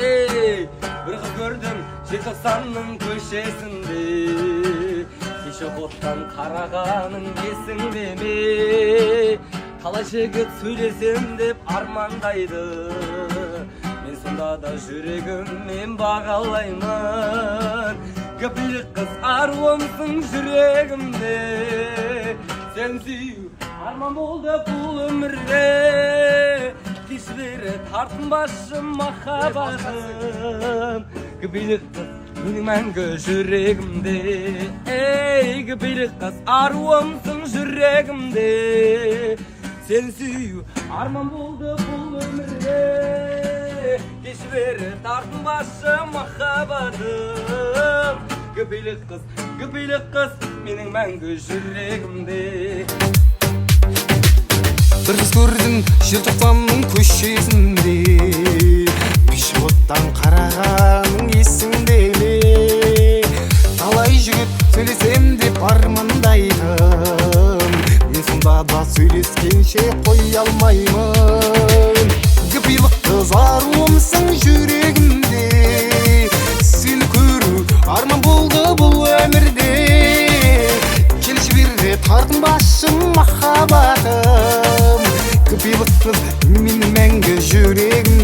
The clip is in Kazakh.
Ей, бір қыз көрдім Желтоқсанның көшесінде. Пешеходтан қарағаның есіңде ме? Талай жігіт сөйлесем деп армандайды. Мен сонда да жүрегіммен бағалаймын. Гүпілдік қыз, аруымсың жүрегімде. Сені сүю арман болды бұл өмірде. Кешір бері, тартынбашы, махаббатым. Гүпілдік қыз, менің мәңгі жүрегімде. Ей, гүпілдік қыз, аруымсың жүрегімде. Сені сүю арман болды бұл өмірде. Кешір бері, тартынбашы, махаббатым. Гүпілдік қыз, гүпілдік қыз, менің мәңгі жүрегімде. Бір қыз көрдім Желтоқсанның көшесінде. Пешеходтан қарағаның есіңде ме? Талай жігіт сөйлесем деп армандайтын. Мен сонда да сөйлескенше қоя алмаймын. Гүпілдік қыз, аруымсың жүрегімде. Сені көру арман болды бұл өмірде. Келші бері, тартынбашы, махаббатым. Гүпілдік қыз, менің мәңгі жүрегімде.